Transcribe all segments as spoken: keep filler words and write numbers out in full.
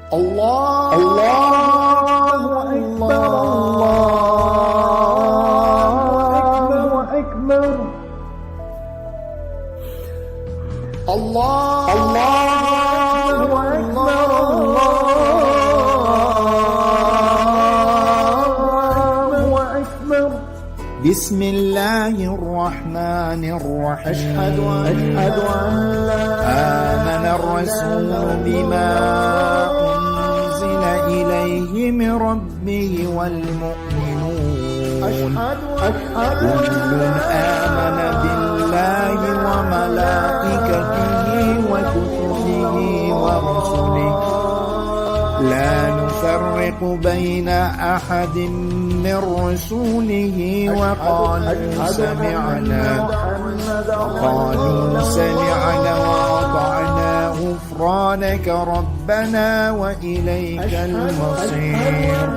الله، الله أكبر، الله أكبر. الله، الله أكبر، الله أكبر. بسم الله الرحمن الرحيم. أشهد أن، أشهد أن لا آمن الرسول بما أنزل إليه من ربه والمؤمنون. أشهد أن كل آمن بالله وملائكته وكتبه ورسله لا نفرق بين أحد من رسله وقالوا سمعنا، وقالوا سمعنا وأطعنا غفرانك ربنا وإليك المصير.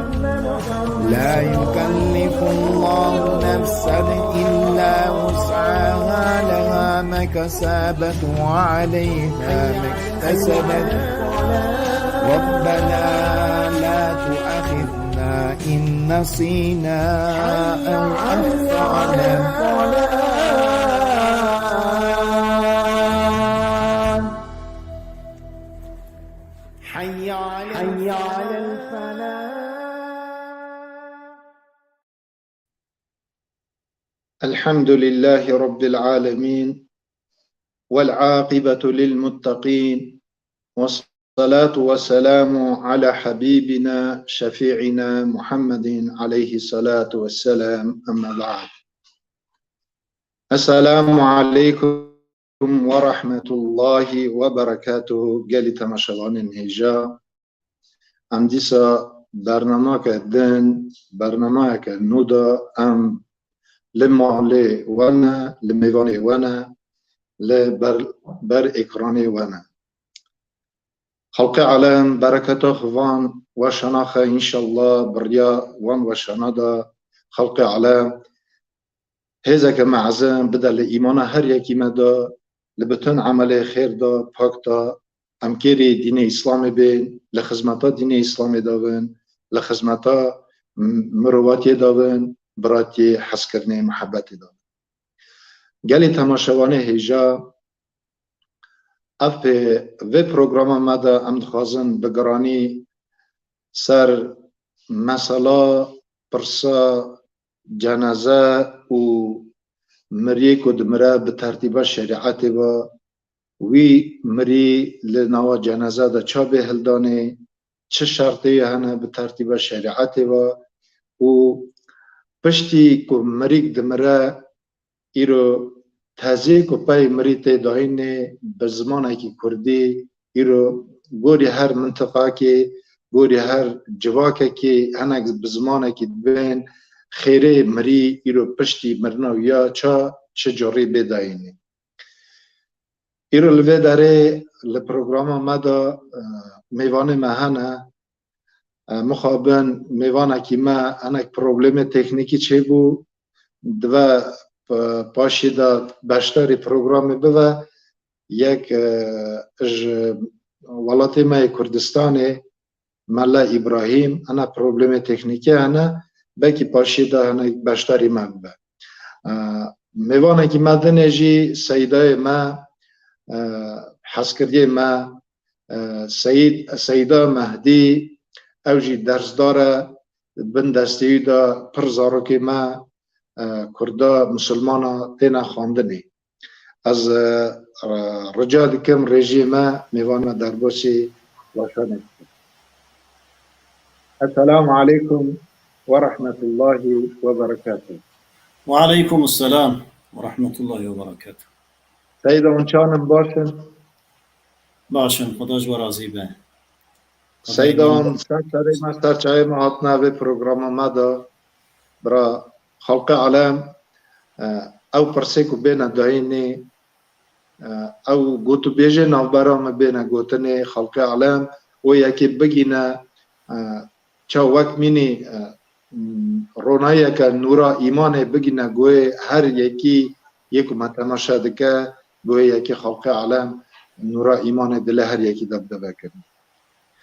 لا يكلف الله نفسا إلا وسعها، لها ما كسبت وعليها ما اكتسبت. ربنا لا تؤاخذنا إن نسينا أو أخطأنا. حي على، حي على الفلاح. الحمد لله رب العالمين، والعاقبة للمتقين، والصلاة والسلام على حبيبنا شفيعنا محمد عليه الصلاة والسلام، أما بعد. السلام عليكم ورحمة الله وبركاته. Gelî temaşevanên hêja, em dîsa bernameke din, bernameyeke nû de em li malê we ne, li mêvanê we ne, li ber, ber ekranê we ne. Xelqê alem bereketa xwe van weşana xwe înşallah bi riya wan weşana de xelqê alem hêzeke mezin bide li îmana her yekî me de, li bütün emelê xêr de, pak de, em kêrî dînê Îslamê bên, li xizmeta dînê Îslamê de bin, li xizmeta m-, mirovatiyê de bin, biratiyê, hezkirinê, muhebbetê de bin. Gelê temaşevanê hêja, ev pê, vê programa me de em dixwazin bi giranî ser mesela, pirsa cenaze û miriyê ku dimire bi tertîba şerîetê ve, wî mirî li nava cenaze de ça bê hildanê, çi şertê hene bi tertîba şerîetê ve û piştî ku mirîk dimire, îro tezê ku pey mirî tê dayînê bi zimanekî kurdî, îro gorî her mintiqakê, gorî her civakekê hinek bi zimanekî dibên, xêrê mirî îro piştî mirina wî ya ça çi curî bê dayînê. Îro li vê derê li programa me de, e, mêvanê me hene. E, mixabin mêvanekî me hinek problemê teknîkî çêbû, dibe, e, paşê de beşdarî programê bibe. Yek, e, ji welatê me yê Kurdistanê, Mela Îbrahîm, hene problemê teknîkî hene, belkî paşê de hinek beşdarî me bibe. E, mêvanekî me dinê jî seydayê me, e, hezkirdiyê me, e, Seyîd, Seyda Mehdî, ew jî dersdar e, bin destê wî de pir zarokê me, e, kurda, misilmana têne xwendinê. Ez, e, rica dikim rêjiyê me mêvan me derbasî weşanê bikin. Esselamu aleykum ve rahmetullahi ve berekatuhu. Ve aleykum selam ve rahmetullahi ve berekatuhu. Seyda hûn çanin, baş in? Baş in, Xweda ji we razî be. Seyda hûn ser serê me, ser çayê me hatine vê programa me de. Bira, xelqê alem, e, ew pirsê ku bêne dayînê, e, ew gotûbêjê navbera me bêne gotinê, xelqê alem, wê yekê bigîne, e, ça wek mînî, e, m, ronayeke nûra îmanê bigîne guhê her yekî yê ku me temaşe dike, guhê yekê xelqê alem nûra îmanê dilê her yekî de bide vekirin.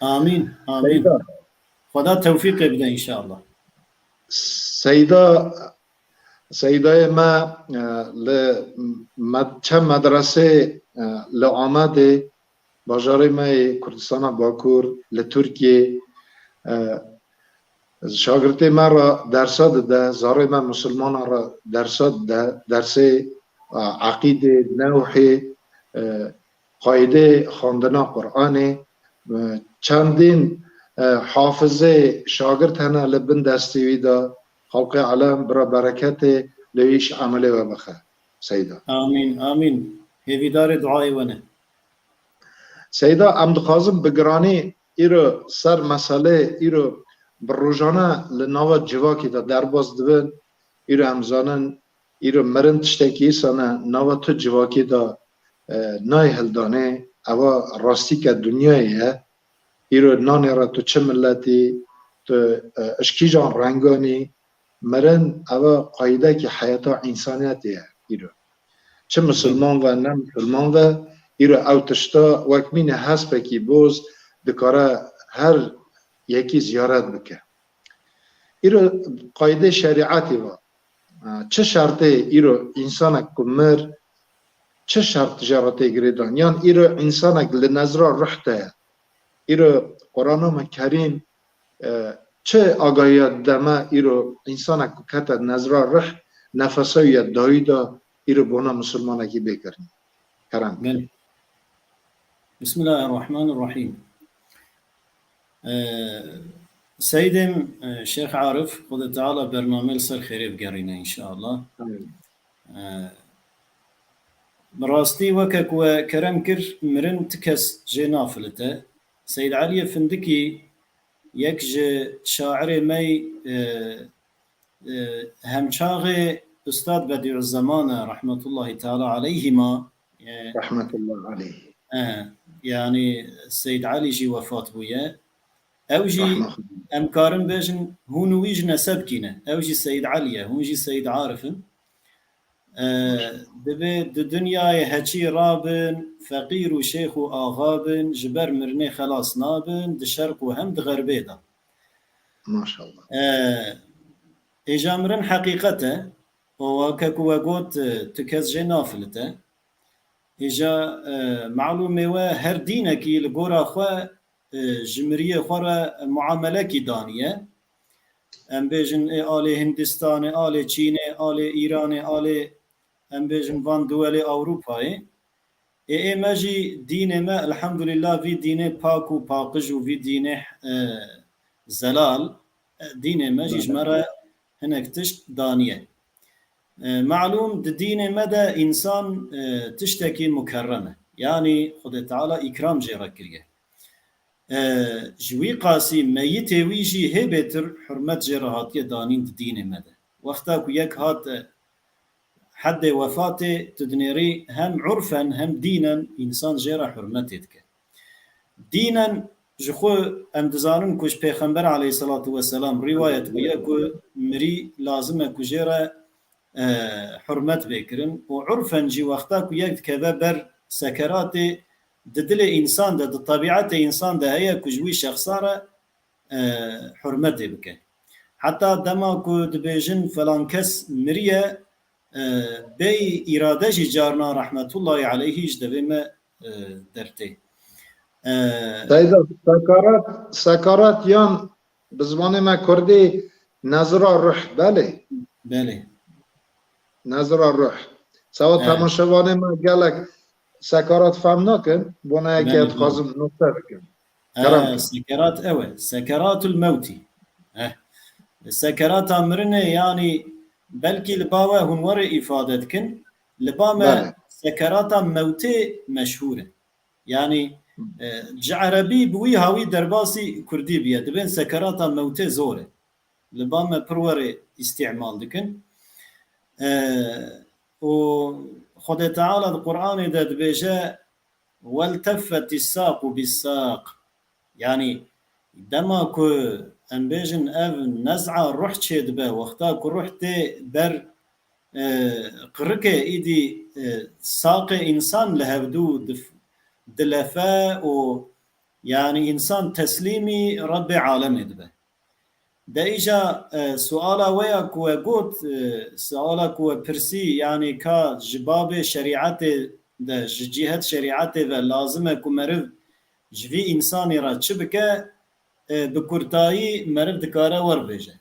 Amîn, amîn. Seyda. Xweda tewfîqê bide înşallah. Seyda, Seydayê me, e, li med-, çend medresê, e, li Amedê, bajarê me yê Kurdistana Bakur, li Tirkiyê, e, şagirtê me re dersa dide, zarê me misilmana re dersa dide, dersê, e, eqîdê, newhê, e, qaydê xwendina Qur'anê, e, çendîn, e, hafizê şagirt hene li bin destê wî de, xelqê elem bira bereketê li wî ji emelê we bixe, Seyda. Amîn, amîn. Hêvîdarê duayê we ne. Seyda, em dixwazin bi giranî îro ser meselê îro bi rojane li nava civakê de derbas dibin, îro em zanin, îro mirin tiştekî îsa ne, nava tu civakê de, e, nayê hildanê, eva rastîke dinyayê ye. Îro nanê re tu çi miletî, tu, e, ji kîjan rengan î, mirin eva qayîdekî heyata însaniyetê ye îro. Çi misilman ve, ne misilman ve, îro ew tişta wek mîne hespekî boz dikare her yekî ziyaret bike. Îro qaydê şerîetê ve, e, çi şertê îro însanek ku mir, çi şert jê re tê girêdan? Yan îro însanek li nezra ruh de ye? Îro Qur'ana me Kerîm, e, çi agahiya dide me îro însanek ku kete nezra ruh, nefesa wî ya dawî de, îro bona misilmanekî bê kirin? Kerem. Belê. Bismillahirrahmanirrahîm. Ee, Seydê min, e, Şêx Arif, Xwedê Teala bername li ser xêrê bigerîne înşallah. Amîn. Ee, bi rastî weke ku we kerem kir, mirin ti kes jê nafilite. Seyd Eliyê Findikî yek ji şairê me yî, e, e, hemçaxê Ustad Bedîuzzeman e, rahmetullahi teala aleyhima, e, Rahmetullah aleyh. E, yanî Seyd Elî jî wefat bûye. Ew jî Rahmetullah. Em karin bêjin hûn û wî ji nesebkî ne. Ew jî Seyd Elî ye, hûn jî Seyd Arif in. E, Maşallah. Dibê di dinyayê heçî rabin, feqîr û şêx û axa bin, ji ber mirinê xelas nabin, di şerq û hem di xerbê de. Maşallah. E, êja mirin heqîqet e. Û weke ku we got, e, tu kes jê nafilite. Êja, e, malûmê we her dînekî li gora xwe, e, ji miriyê xwe re muamelekî daniye. Em bêjin ê alê Hindistanê, alê Çînê, alê Îranê, alê, em bêjin, van duwelê Ewropayê. Ê, ê me jî dînê me, elhamdulillah, vî dînê pak û paqij û vî dînê, e, zelal, e, dînê me jî ji me re hinek tişt daniye. E, malûm, di dînê me de însan, e, tiştekî mukerrem e. Yanî Xwedê Teala îkram jê re kiriye. E, ji wî qasî meyitê wî jî hê bêtir hurmet jê re hatiye danîn di dînê me de. Wexta ku yek hat, e, heddê wefatê, tu dinêrî hem urfen hem dînen însan jê re hurmetê dike. Dînen ji xwe em dizanin ku ji Pêxember aleyhisselatu vesselam rîwayet bûye ku mirî lazim e ku jê re, e, hurmet bê kirin û urfen jî wexta ku yek dikeve ber sekeratê, di dilê însan de, di tebîetê însan de heye ku ji wî şexsa re, e, hurmetê bike. Heta dema ku dibêjin falan kes miriye, e, bêyî îrade jî carna rahmetullahî aleyhî ji devê me, e, dertê. E, Seyda, sekarat, sekarat yan bi zimanê me kurdî nezra ruh, belê? Belê. Nezra ruh. Sawa Evet. Temaşevanê me gelek sekarat fehm nakin, bona yekê Belê, dixwazim nokte bikim. Kerem Ee, ke. Sekerat ew e. Sekeratul mewtî. Eh. Sekerata mirinê, yanî belkî li ba we hûn werê îfade dikin, li ba me Belê. Sekerata mewtê meşhûr e. Yanî, e, ji erebî bi wî hawî derbasî kurdî biye. Dibên sekerata mewtê zor e. Li ba me pir werê îstîmal dikin. E, û Xwedê Teala di Qur'anê de dibêje, "Welteffetî saqu bî saq." Yanî dema ku em bêjin ev nez'a ruh çêdibe, wexta ku ruh tê ber, e, qirikê, îdî, e, saqê însan li hevdû dif-, dilefe û Yanî însan teslîmî Rebbê alemê dibe. De îja, e, suala we ya ku we got, e, suala ku we pirsî, yanî ka ji babê şerîetê de, ji cîhet şerîetê ve lazim e ku meriv ji vî însanî re çi bike, e, bi kurtayî meriv dikare wer bêje.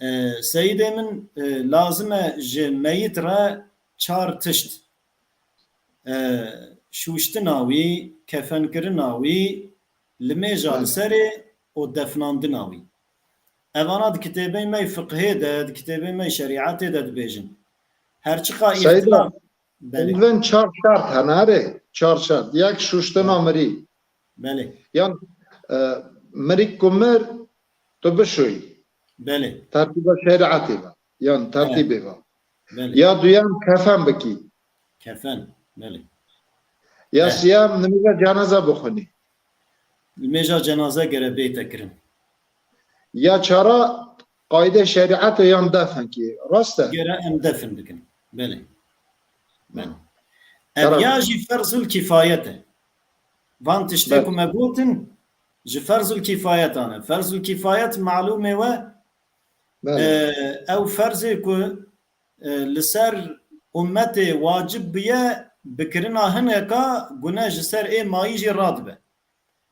E, seyîdê min, e, lazim e ji meyît re çar tişt. E, şûştina wî, kefenkirina wî, limêja li Belê. serê û defnandina wî. Evana di kitêbên me yê fiqhê de, di kitêbên me yê şerîetê de dibêjin. Her çiqa Seyda, îxtilaf. Belê. Li vin çar şert hene, erê, çar şert. Yek şûştina Belê. mirî. Belê. Yan, e, mirîk ku mir, tu bişûyî. Belê. Tertîba şerîetê ve. Yan Evet. tertîbê ve. Belê. Ya duyem kefen bikî. Kefen. Belê. Ya Evet. siyem nimêja cenaze bixwinî. Nimêja cenaze gere bête kirin. Ya çara qayde şerîetê yan defn kî. Rast e? Gere em defn bikin. Belê. Belê. Ev Tamam. ya jî ferzul kifayet e. Van tiştê Belê. ku me gotin ji ferzul kifayetan e. Ferzul kifayet malûmê we, Belê. e, ew ferzê ku, e, li ser ummetê wacib biye, bikirina hineka gune ji ser ê mayî jî radibe.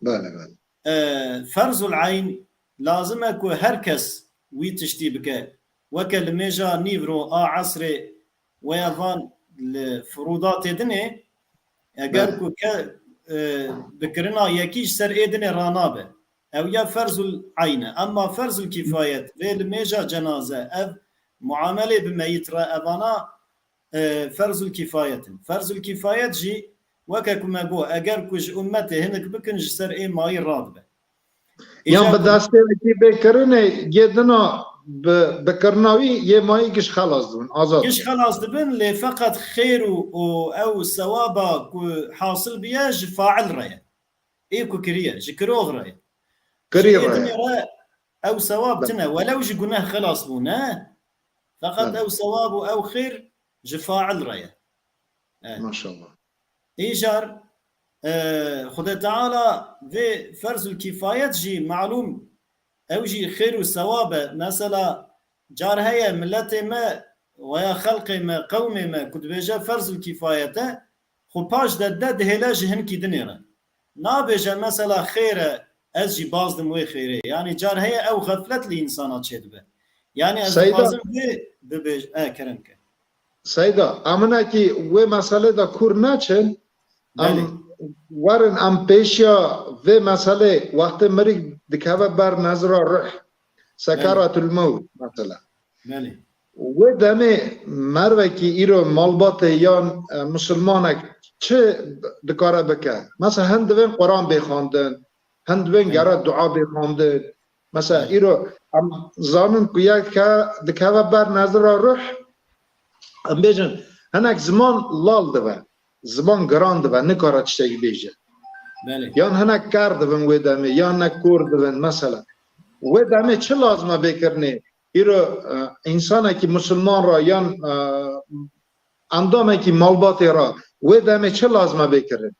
Belê, belê. E, ferzul eyn lazim e ku her kes wî tiştî bike. Weke limêja nîvro a esrê weya van li firûdatê dinê, eger Belê. ku ke, e, bikirina yekî ji ser ê dinê ranabe. Ew ya ferzul eyn e. Emma ferzul kifayet, vê limêja cenaze, ev muamelê bi meyit re, evana, e, ferzul kifayet in. Ferzul kifayet jî weke ku me got, eger ku ji ummetê hinek bikin, ji ser ê mayî radibe. Yan Îcar bi ku destê wekî bê kirinê, yê dina bi, bi kirina wî yê mayî giş xelas dibin, azad. Giş xelas dibin, lê feqet xêr û, û ew sewaba ku hasil biye ji fail re ye. Ê ku kiriye, ji kirov re ye. Kirî Ji ê re ye. dinê re ew sewab Be- tine, welew ji guneh xelas bû, ne? Feqet Be- ew sewab û ew xêr ji fail re ye. Evet. Maşallah. Îcar, e, Xwedê Teala vê ferzul kifayet jî malûm, ew jî xêr û sewab e. Mesela, car heye miletê me veya xelqê me, qewmê me ku dibêje ferzul kifayet e, xwe paş de de dihêle ji hinkî dinê re. Nabêje mesela xêr e, ez jî baz dim wê xêrê. Yanî car heye ew xeflet li însana çêdibe. Yanî ez Seyda. dixwazim vê bibêj-, e, kerem ke. Seyda, em hinekî wê meselê de kûr neçin, em Belê. werin em pêşiya vê meselê wextê mirîk dikeve ber nezra ruh, sekeratul mewt mesela. Belê. Wê demê mervekî îro malbatê yan, e, misilmanek çi dikare bike? Mesela hin divên Quran bê xwendin, hin divên Belê. gere dua bê xwendin. Mesela Belê. îro em zanin ku yek ke dikeve ber nezira ruh, em bêjin hinek ziman lal dibe, ziman giran dibe, nikare tiştekî bêje. Belê. Yan hinek ker dibin wê demê, yan hinek kor dibin mesela. Wê demê çi lazim e bê kirinê? Îro, e, însanekî misilman re yan, e, endamekî malbatê re wê demê çi lazim e bê kirin?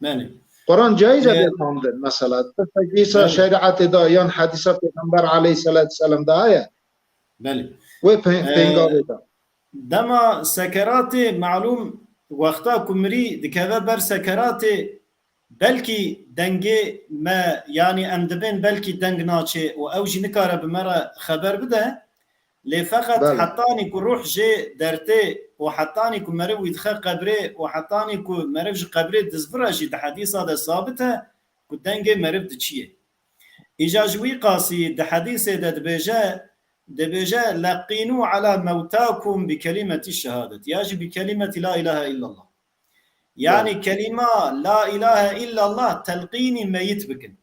Belê. Quran caiz e E, bê xwendin, mesela. Tiştekî îsa Belê. şerîetê de yan hedîsa Pêxember aleyhisselatu vesselam de heye? Belê. Wê pe-, E, pêngavê de. Dema sekeratê, malûm, wexta ku mirî dikeve ber sekeratê, belkî dengê me, yanî em dibên belkî deng naçê û ew jî nikare bi me re xeber bide. Lê feqet Belê. hetanî ku ruh jê dertê û hetanî ku meriv wî dixe qebrê û hetanî ku meriv ji qebrê dizvire jî di hedîsa de sabit e ku dengê meriv diçiyê. Îja ji wî qasî di hedîsê de dibêje, dibêje, "Leqînû ala mewtakum bi kelimeti şehadet." Ya jî bi kelimeti la ilahe illallah. Yanî Belê. kelîma la ilahe illallah telqînî meyit bikin.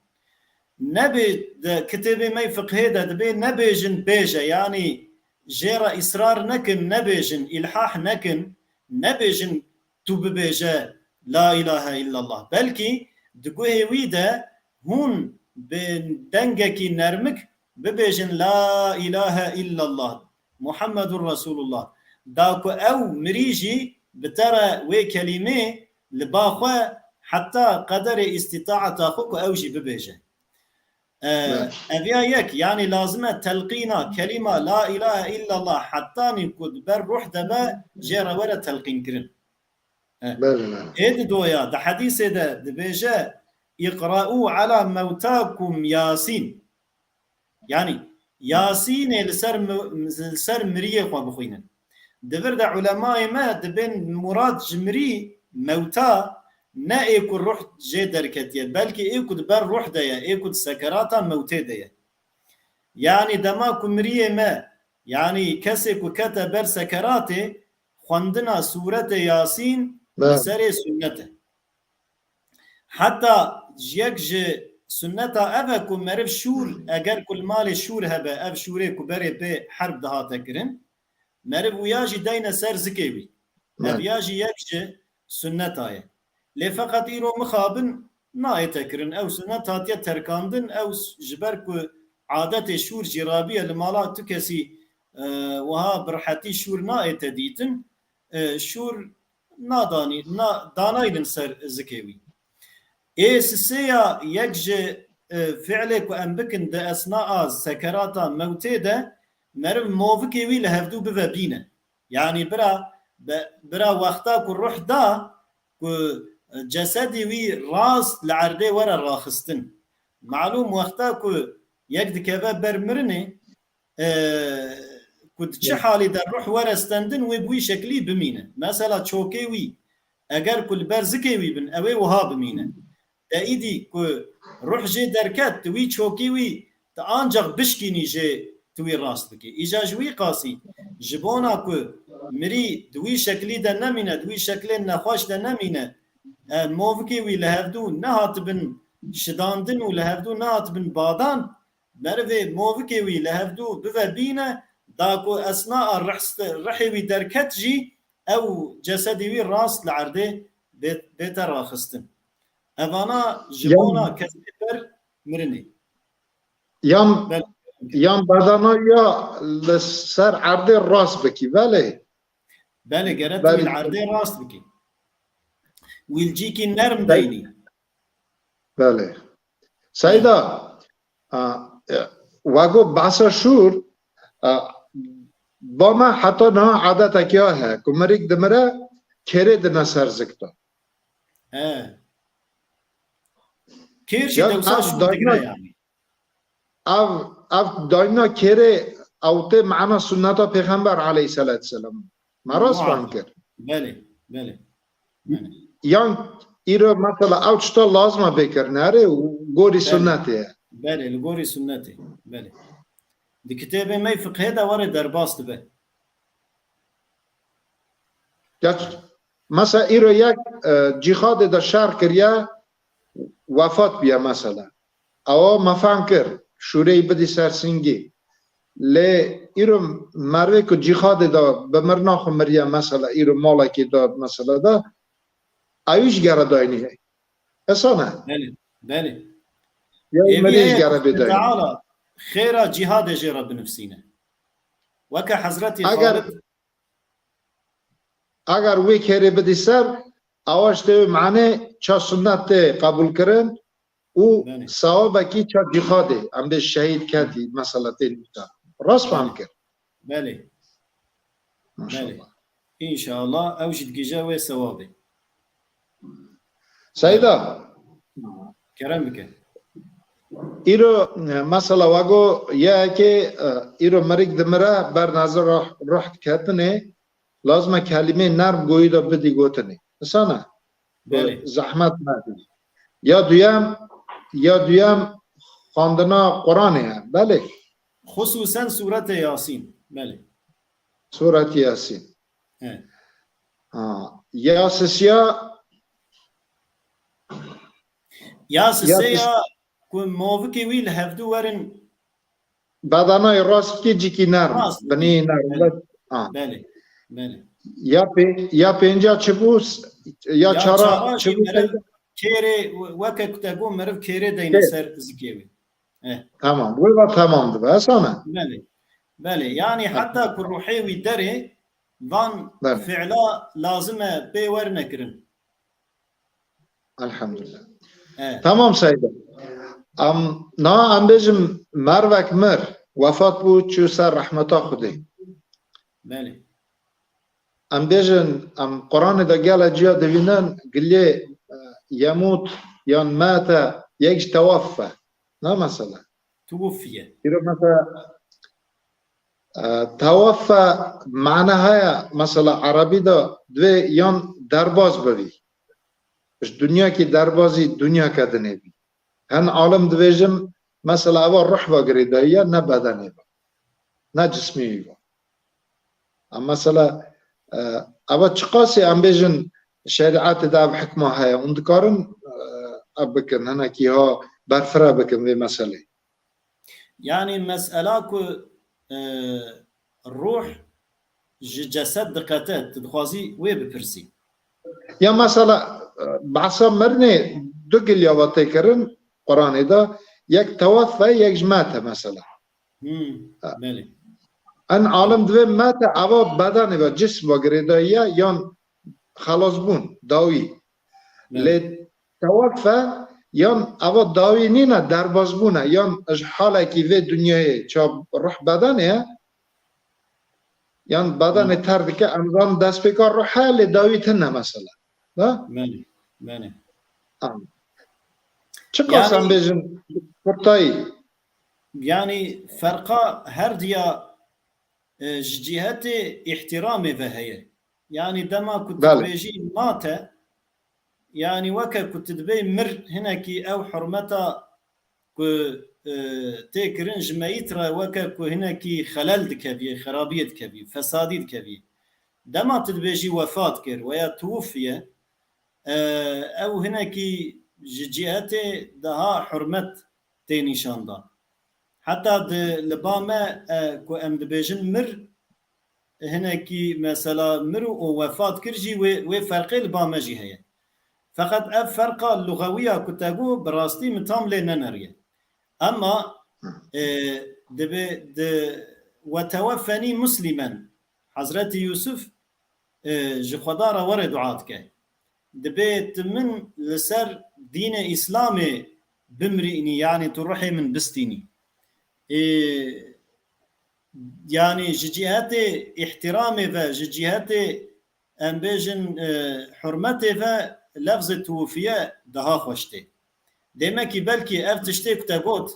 Nebê de kitêbê me fiqhê de dibê nebêjin bêje, yanî jê re îsrar nekin, nebêjin, îlhah nekin, nebêjin tu bibêje la ilahe illallah. Belkî di guhê wî de hûn bi dengekî nermik bibêjin la ilahe illallah. Muhammedur Resulullah. Da ku ew mirî jî bi te re wê kelîmê li ba xwe Heta qederê îstîtaeta xwe ku ew jî bibêje. E, Evet. Eviya yek, yani lazim e telqîna kelîma la ilahe illallah hetanî ku di ber ruh de be, jê re were telqînkirin. E, Belê, belê. Ê di doya, di hedîsê de dibêje, "Îqra'û ala mewtakum Yasîn." Yani, Yasînê li ser mi-, li ser miriyê xwe bixwînin. Di vir de ulemayê me dibên murad ji mirî mewta ne ê ku ruh jê derketiye, belkî ê ku di ber ruh de ye, ê ku di sekerata mewtê de ye. Yani dema ku miriyê me, yani kesê ku kete ber sekeratê, xwendina sûretê Yasîn li Be. serê sunnet e. Heta ji yek ji sunneta ev e ku meriv şûr, eger ku li malê şûr hebe, ev şûrê ku berê pê herb dihate kirin, meriv wiya jî deyne ser zikê wî. Ev Evet. ya jî yek ji sunneta ye. Lê feqet îro mixabin nayête kirin. Ew sunnet hatiye terkandin, ew s-, ji ber ku adetê şûr jî rabiye li mala tu kesî, e, wiha bi rihetî şûr nayête dîtin. E, şûr nadanî-, na-, danaynin ser zikê wî. Ê sisêya yek ji, e, fiilê ku em bikin di esnaa sekerata mewtê de, meriv movikê wî li hevdû bive bîne. Yani bira, be-, bira wexta ku ruh da, ku cesedê wî rast li erdê were raxistin. Malûm wexta ku yek dikeve ber mirinê, e, ku di çi Evet. halî de ruh were stendin, wê bi wî şeklî bimîne. Mesela çokê wî, eger ku li ber zikê wî bin, ew ê wiha bimîne. De îdî ku ruh jê derket, di wî çokî wî, tu ancax bişkînî jê tu wî rast bikî. Îja ji wî qasî, ji bona ku mirî di wî şeklî de nemîne, di wî şeklên nexweş de nemîne, e, movikê wî li hevdû nehatibin şidandin û li hevdû nehatibin badan, merivê movikê wî li hevdû bive bîne, da ku esnaa rihst-, rihê wî derket jî, ew cesedê wî rast li erdê bê-, bête raxistin. Evana ji Yan- bona kesê ber mirinê. Yan, Belê. yan bedena ya li ser erdê rast bikî, belê? Belê, gere tu Belê. wî li erdê rast bikî. Wî li cîkî nerm Belê. deynî. Belê. Seyda, a, e, we got behsa şûr, a, ba me heta niha adetekî ya heye ku mirîk dimire, kêrê dine ser zik de. He. Kêr jî Ya, dewsa ev şûr dayna digire yani. Ev, ev dayna kêrê ew tê mana sunneta Pêxember aleyhisselatu vesselam. Me rast Muhakkak. fam kir. Belê, belê. Belê. Yan îro mesela ew tişta lazim e bê kirine, erê, û gorî Belê. sunnetê ye. Belê, li gorî sunnetê. Belê. Di kitêbê me fiqhê de were derbas dibe. Ya, mesela îro yek, e, cîhadê de şer kiriye, wefat biye mesela. Ewa me fam kir, şûreyî bidî ser singî. Lê îro mervê ku cîhadê de bi mirina xwe miriye mesela, îro malekî de mesela de, ew jî gere daynî. Esane. Belê, belê. Ya Êvî mirî jî heye gere ku bê daynî. Teala xêra cîhadê jê re binivsîne. Weke Hezretî Eger Xalid Eger wê kêrê bidî ser, ewa ji tê wê mane ça sunnet tê qebûl kirin û Belê. sewabekî ça cîhadê, em bê şehîd ketî, mesela tê nûta. Rast fam Belê. kir. Belê. Maşallah. Belê. Înşallah ew jî digihîje wê sewabê. Seyda. Kerem bike. Îro, e, mesela we got, yekê, e, îro mirîk dimire, ber nazir ruh, ruh ketinê, lazim e kelîmê nerm goyî de bidî gotinê. Isana? Belê. Zehmet nebî. Ya duyem, ya duyem xwendina Quranê ye. Belê. Xusûsen Sûretê Yasîn. Belê. Sûretê Yasîn. He. Ha. Ya sisiya Ya Ya sisê sis- ya ku movikê wî li hevdû werin Bedanayê rast bikî cîkî nerm. Rast bikî. Binî nerm. Belê. Ha. Belê. Belê. Ya pê-, ya pênca çi bû, ya Ya çara çara çi jî bû meriv seyda? kêrê, weke ku te got meriv kêrê deyne Kêr. ser zikê wî. Eh. Tamam. Wê ve tamam dibe. Esana. Belê. Belê. Yani Tamam. heta ku ruhê wî derê van Belê. fiila lazim e pê werne kirin. Elhamdulillah. Evet. Tamam Seyda. Em, na em bêjim mervek mir, wefat bû, çû ser rehmeta Xwedê. Belê. Em bêjin, em Quranê de gele ciya divînin, gilê, e, yemût yan mete, yek ji teweffe. Ne mesela? Tuwuffiye. Îro mesela, e, teweffe mane heye, mesela Erebî de divê yan derbaz bivî. Ji dinyakî derbazî dinyake dinê bî. Hin alim dibêjin, mesela eva ruh ve girêdayî ye, ne bedenê ve. Ne cismî wî ve. Em mesela, e, eva çiqasî em bêjin şerîetê de ev hikma heye, hûn dikarin, e, ev bikin, hinekî ha berfireh bikin vê meselê. Yanî mesela ku, e, ruh ji cesed diqete, tu dixwazî wê bipirsî. Ya mesela, e, behsa mirinê du gilya ve tê kirin Quranê de, yek teweffe, yek ji mete mesela. Hmm, Ha. Belê. En alim divê mete eva bedenê ve, cism ve girêdayî ye, yan xelasbûn, dawî. Belê. Lê teweffe yan eva dawî nîne, derbazbûn e, yan ji halekî vê dinyayê ça ruh bedenê ye, yan bedenê Hı. terk dike, em zanin destpêka ruh heye, lê dawî tune mesela. Ha? Belê, belê. Tamam. Çiqas em Yanî bêjin kurtayî? Yanî ferqa her diya, e, ji cîhetê îhtiramê ve heye. Yanî dema ku tu Belê. dibêjî mate, yanî weke ku tu dibê mir, hinekî ew hurmeta ku, e, tê kirin ji meyît re weke ku hinekî xelel dikevî, xerabiyê dikevî, fesadî dikevî. Dema tu dibêjî wefat kir veya tuwuffiye, e, ew hinekî ji cîhetê daha hurmet tê nîşan dan. Heta di, li ba me, e, ku em dibêjin mir, hinekî mesela mir û wefat kir jî wê, wê ferqê li ba me jî heye. Feqet ev ferqa luxewiya ku te got, bi rastî min tam lê neneriye. Emma, e, dibe di, "Ve teweffenî muslimen", Hezretî Yûsuf, e, ji Xweda re were dua dike. Dibê tu min li ser dînê Îslamê bimrînî, yanî tu ruhê min bistînî. E, yanî ji cîhetê îhtiramê ve, ji cîhetê, em bêjin, e, hurmetê ve lefzê tuwufiye daha xweş tê. Demekî belkî ev tiştê ku te got,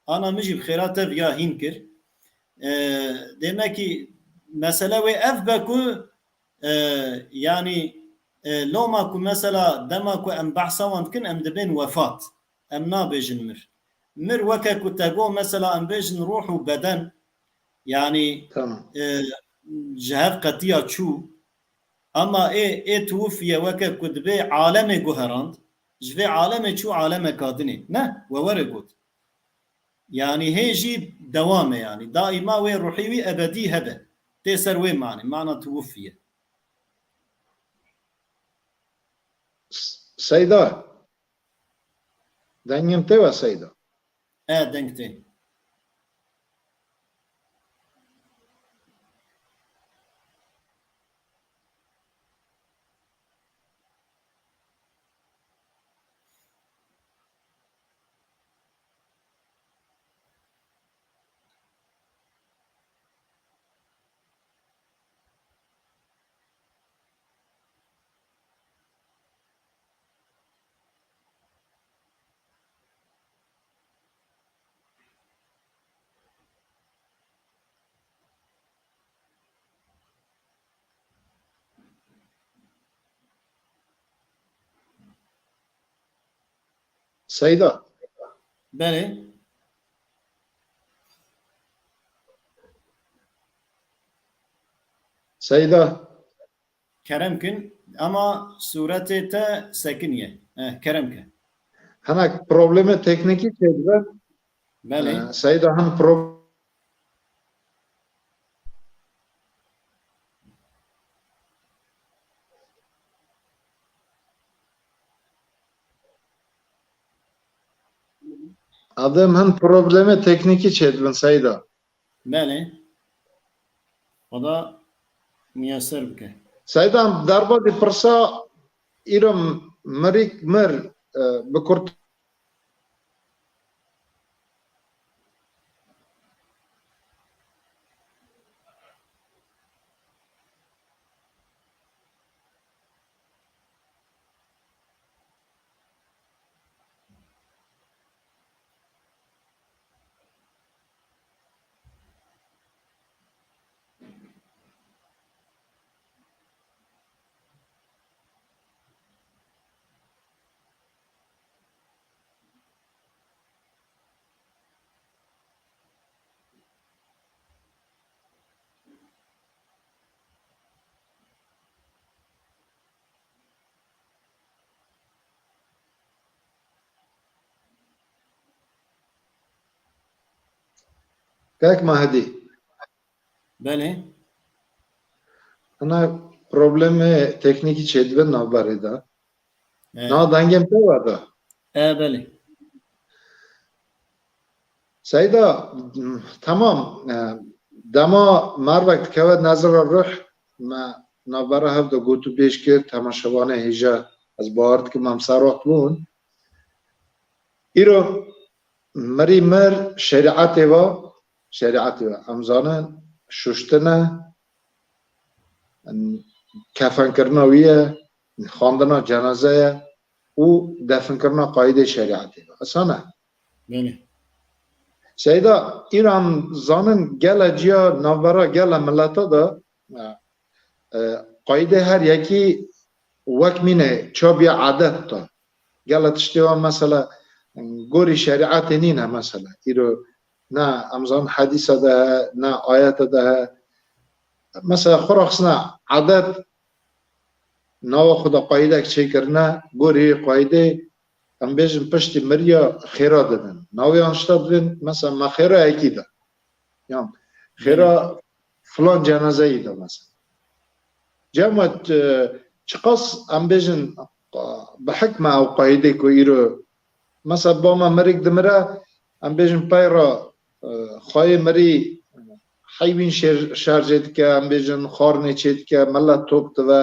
ana min jî bi xêra te viya hîn kir. E, demekî mesele wê ev be ku, e, yanî, e, loma ku mesela dema ku em behsa wan dikin, em dibên wefat. Em nabêjin mir. Mir weke ku te got, mesela em bêjin ruh û beden, yanî, Tamam. e, ji hev qetiya çû. Ama ê, ê tuwufiye weke ku dibê alemê guherand, ji vê alemê çû alemeka dinê. Ne, we were got. Yanî hê jî dewam e yanî. Daîma wê ruhî wî ebedî hebe. Tê ser wê manê. Mana tuwufiye. S-, Seyda. Dengê min tê we Seyda? E, deng tê. Seyda. Belê. Seyda. Kerem kin, ama sûretê te sekiniye. Eh, kerem ke. Hinek problemê teknîkî çêdibe. Belê. Eh, Seyda, hin pro-, Adem, hin problemê teknîkî çêdibin Seyda. Belê. Xweda miyeser bike. Seyda, derbasî pirsa îro Mirîk mir, e, bi kurt Kek Mahidî. Belê. Ana problemê teknîkî çêdibe navberê de. E. Na dengê min tê we de. E, belê. Seyda, tamam, e, dema mervek dikeve nezira ruh, me navbera hev de gotûbêj kir, temaşevanê hêja, ez bawer dikim em ser wext bûn. Îro mirî mir şerîetê ve, şerîetê ve, em zanin, şuştin e, kefenkirina wî ye, xwendina cenaze ye û definkirina qayîdê şerîetê ye. Asan e? Belê. Seyda, îro em zanin gele ciya navbera gele mileta de, e, e, qayîdê her yekî wek mîne çabiya adet de. Gele tiştê wan mesela gorî şerîetê nîne mesela. Îro ne em zanin hedîsa de he, ne ayete de he. Mesela xwe rexisine adet, nava xwe de qayîdek çêkirine, gorî wê qayîdê, em bêjin piştî miriya xêra didin. Navê an tişta dibên, mesela me xêra yekî de. Yan xêra filan cenazeyî de mesela. Cem we, e, çiqas em bêjin, e, bi hikme ew qayîdê ku îro, mesela ba me mirêk dimire, em bêjin pey re, e, xweyê mirî heywîn şer-, şerjê dike, em bêjin xwarinê çê dike, milet top dive,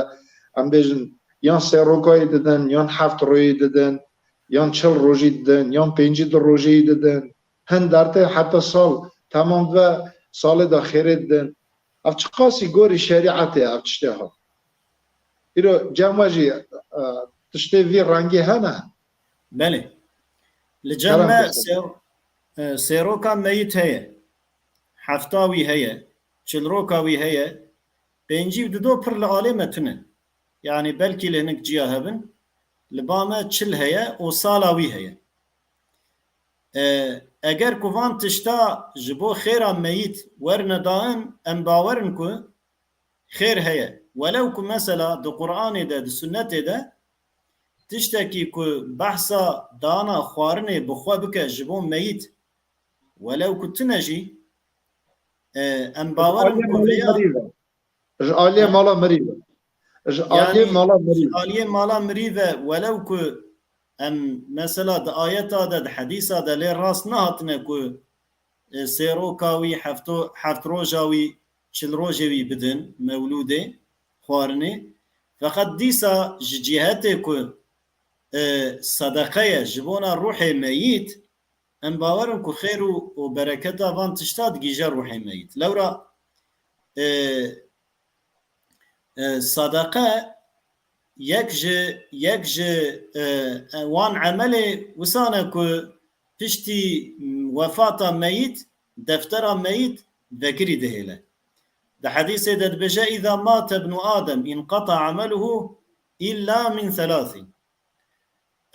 em bêjin yan sêrokayî didin, yan heft rojî didin, yan çil rojî didin, yan pêncî du rojî didin. Hin dertê heta sal temam dibe, salê de xêrê didin. Ev çiqasî gorî şerîetê ev tiştê hat. Îro cem we jî, e, tiştê vî rengî hene? Belê. Li cem me sêr-, e, sêroka meyît heye. Hefta wî heye. Çilroka wî heye. Pêncî û dido pir li alê me tune. Yanî belkî li hinek ciya hebin. Li ba me çil heye û sala wî heye. E, eger ku van tişta ji bo xêra meyît werne dayîn, em bawer in ku xêr heye. Welew ku mesela di Qur'anê de, di sunnetê de tiştekî ku behsa dana xwarinê bi xwe bike ji bo meyît, welew ku tune jî, e, em bawer in ku vêya Ji aliyê mala mirî ve. Ji aliyê mala mirî ve. Ji aliyê mala mirî ve, welew ku em mesela di ayeta de, di hedîsa de lê rast nehatine ku, e, sêroka wî, hefto-, heft roja wî, çil rojê wî bidin mewlûdê, xwarinê. Feqet dîsa ji cîhetê ku, e, sedeqe ye ji bona ruhê meyît, em bawer in ku xêr û, û bereketa van tişta digihîje ruhê meyît. Lewra, e, e, sedeqe yek ji, yek ji, e, e, wan emelê wisane ku piştî wefata meyît, deftera meyît vekirî dihêle. Di hedîsê de dibêje, "Îza mate ibnu Adem inqeta emeluhu illa min thelâthin."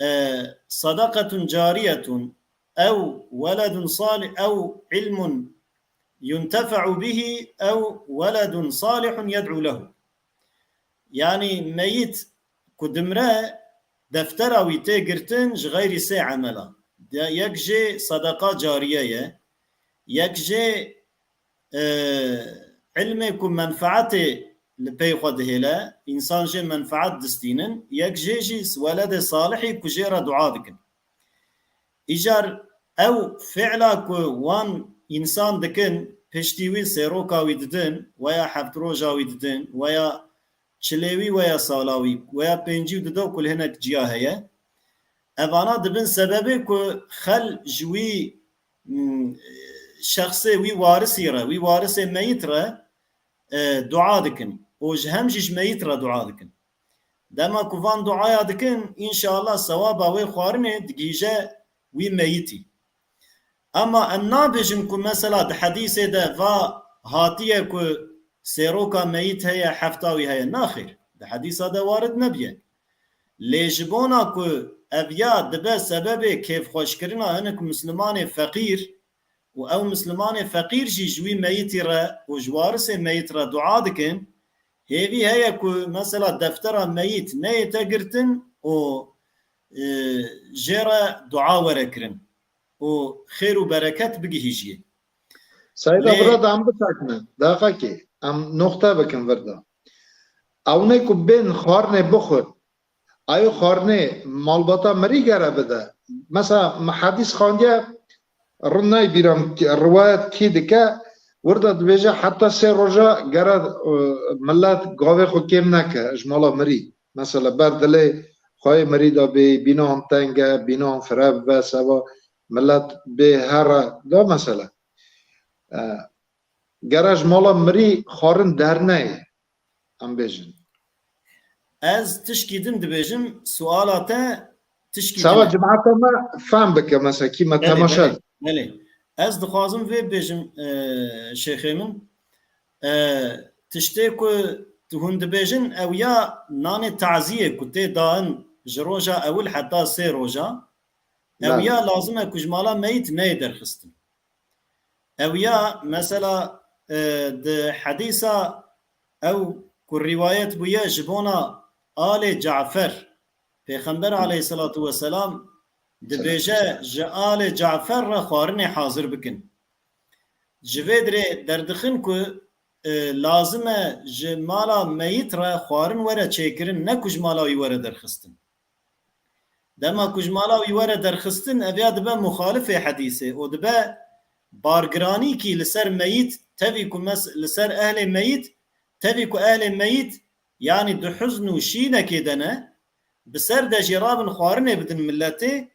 E, sadaqetun cariyetun ew weledun salih ew ilmun yuntefe'u bihi ew weledun salihun yed'u lehu. Yanî meyît ku dimre, deftera wî tê girtin ji xeyrî sê emela. De-, yek jê sedeqa cariye ye, yek jê e, ilmê ku menfeetê li pey xwe dihêle, însan jê menfeet distînin, yek jê jî weledê salihî ku jê re dua dikin. Îcar ew fi'la ku wan însan dikin, piştî wî sêroka wî didin, weya heft roja wî didin, weya çilê wî weya sala wî, weya pêncî û duda ku li hinek ciya heye. Evana dibin sebebê ku xel ji wî, mm, şexsê, wî warisî re, wî warisê meyit re, e, dua dikin. Û ji hem jî ji meyit re dua dikin. Dema ku van duaya dikin, înşallah sewaba wê xwarinê digihîje wî meyitî. Ama em nabêjin ku mesela di hedîsê de va hatiye ku sêroka meyit heye, hefta wî heye. Naxêr, di hedîsa de warid nebiye. Lê ji bona ku ev ya dibe sebebê kêfxweşkirina hinek mislimanê feqîr û ew mislimanê feqîr jî ji wî meyitî re û ji warisê meyit re dua dikin, hêvî heye ku mesela deftera meyit neyête girtin û, e, jê re dua were kirin û xêr û bereket bigihîjiyê. Seyda, lê vira da em bisekine. Daxakê, em noxte bikin vir de. Ewnê ku bên xwarinê bixwin, ayê xwarinê malbata mirî gere bide. Mesela, me hedîs xandiye, rin nayê bîra min, riwayet kî dike, wir de dibêje, heta sê roja gere, e, millet gavê xwe kêm neke ji mala mirî. Mesela, ber dilê xweyê mirî de bê, bîna wan teng e, bîna wan fire bibe, seba millet bê here da mesela. E, gere ji mala mirî xwarin derneyê, em bêjin. Ez tişkî din dibêjim, suala te tişkî din e. Seba cemaeta me fehm bike, mesela kî me temaşe. Belê, belê. Ez dixwazim vê bêjim, e, şêxê min. E, tiştê ku tu hûn dibêjin, ew ya nanê taziyê ku tê dain ji roja ewil heta sê roja, ew ya lazim e ku ji mala meyit neyê derxistin. Ew ya, mesela, e, di hedîsa ew ku rîwayet bûye ji bona alê Cafer, Pêxember aleyhisselatu vesselam dibêje, ji alê Cafer re xwarinê hazir bikin. Ji vê dirê derdixin ku, e, lazim e ji mala meyit re xwarin were çêkirin, ne ku ji mala wî were derxistin. Dema ku ji mala wî were derxistin, ev ya dibe muxalifê hedîsê û dibe bargiranîkî li ser meyît, tevî ku mes-, li ser ehlê meyît, tevî ku ehlê meyît, yanî di huzn û şînekê de ne, bi ser de jî rabin xwarinê bidin miletê,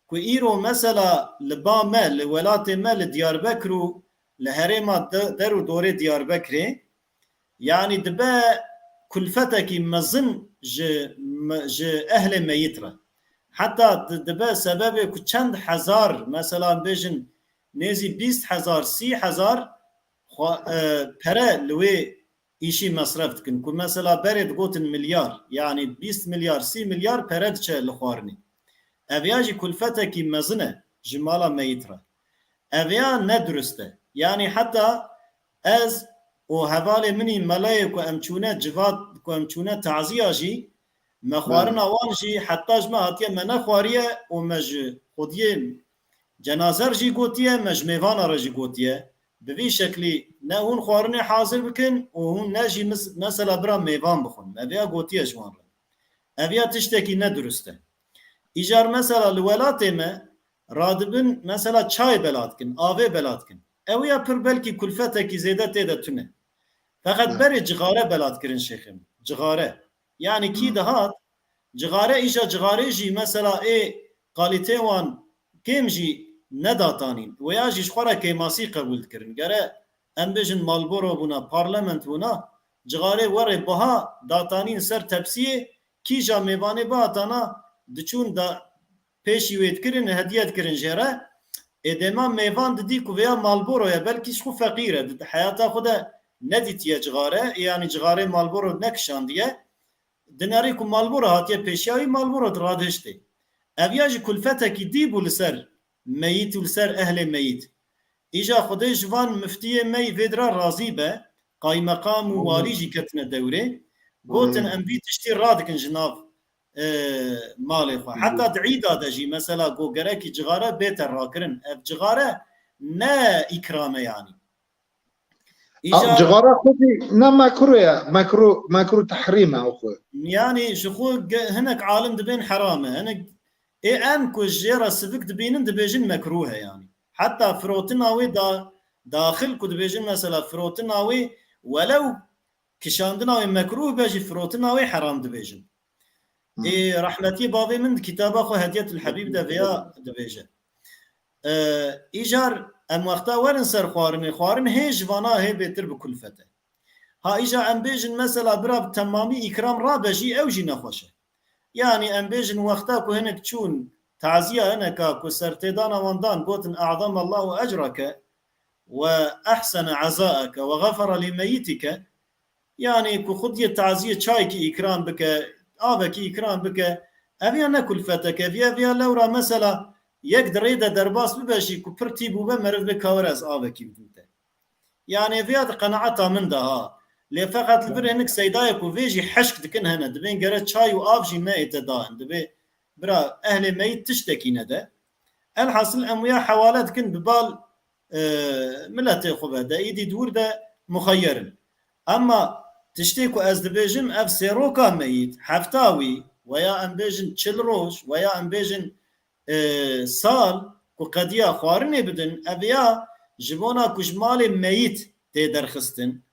ku îro mesela li ba me, li welatê me, li Diyarbekir û li herêma de-, der û dorê Diyarbekirê, yanî dibe kulfetekî mezin ji me-, ji ehlê meyît re. Heta di-, dibe sebebê ku çend hezar, mesela bêjin nêzî bîst hezar, sî hezar xwe-, e, pere li wê îşî mesref dikin. Ku mesela berê digotin milyar, yanî bîst milyar, sî milyar pere diçe li xwarinê. Ev ya jî kulfetekî mezin e ji mala meyît re. Ev ya ne durist e. Yanî heta ez û hevalê min î melayê ku em çûne civat, ku em çûne taziya jî, me xwarina wan jî heta ji me hatiye me nexwariye û me ji xwediyê cenazer jî gotiye, me ji mêvana re jî gotiye. Bi vî şeklî ne hûn xwarinê hazir bikin û hûn ne jî mis-, mesela bira mêvan bixwin. Me vêya gotiye ji wan re. Ev ya tiştekî ne durist e. Îcar mesela li welatê me radibin mesela çayê bela dikin, avê bela dikin. Ew ya pir belkî kulfetekî zêde tê de tune. Feqet berê cixare bela dikirin şêxê min. Cixare. Yanî kî dihat, cixare, îja cixarê jî mesela ê kalîtê wan kêm jî nedatanîn. Wêya jî ji xwe re kêmasî qebûl dikirin. Gere em bêjin Marlboro bûna, Parlament bûna, cixarê werê biha datanîn ser tepsiyê, kîja mêvanê bihatana diçûn da pêşî wê dikirin, hediye dikirin jê re. Ê dema mêvan didî ku vêya Marlboro ye, belkî ji xwe feqîr e, di heyata xwe de nedîtiye cixare, ê yanî cixarê Marlboro nekişandiye. Dinerî ku Marlboro hatiye pêşiya wî, Marlboro diradihiştê. Ev ya jî kulfetekî dî bû li ser meyît û li ser ehlê meyît. Îja Xwedê ji van miftiyê me yî vê dira razî be, qaymeqam û walî jî ketine dewrê. Gotin, em vî tiştî radikin ji nav, e, malê xwe. Heta di îda de jî, mesela, go gerekî cixare bête rakirin. Ev cixare ne îkram e yanî. Îja cixara xwe jî ne mekruh ye, mekruh, mekruh tehrîm e xwe. Yanî ji xwe ge-, hinek alim dibên heram e. Hinek ê em ku jê re sivik dibînin dibêjin mekruh e yanî. Heta firotina wê da, daxil ku dibêjin mesela firotina wê welew kişandina wê mekrûh be jî firotina wê heram dibêjin. Ê rehmetiyê bavê min di kitaba xwe Hedyetul Hebîb de vêya dibêje. E, Îcar em wexta werin ser xwarinê, xwarin hê ji vana hê bêtir bi kulfet e. Ha îja em bêjin mesela bira bi temamî îkram rabe jî ew jî nexweş e. Yanî em bêjin wexta ku hinek çûn taziya hineka ku sertêdana wan dan gotin "A'zama Allahu ecrake ve ehsene ezaeke ve xefere li meyitike", yanî ku xwediyê taziyê çayekî îkram bike, avekî îkram bike, ev ya ne kulfeteke, viya viya lewra mesela yek di rê de derbas bibe jî ku pir tî bûbe meriv bê ka were ez avekî bidim te. Yanî viya di qenaeta min de ha. Lê feqet li vir hinek seydayê ku vê jî heşk dikin hene, dibên gere çay û av jî me ê te dain. Dibê bira ehlê meyit tiştekî nede. Elhasil em wiya hewale dikin bi bal, e, miletê xwe ve de, îdî dûr de muxeyyer in. Emma tiştê ku ez dibêjim, ev sêroka meyit, hefta wî, weya em bêjin çil roj, weya em bêjin, e, sal ku qediya xwarinê bidin, ev ya ji bona ku ji malê meyit tê derxistin,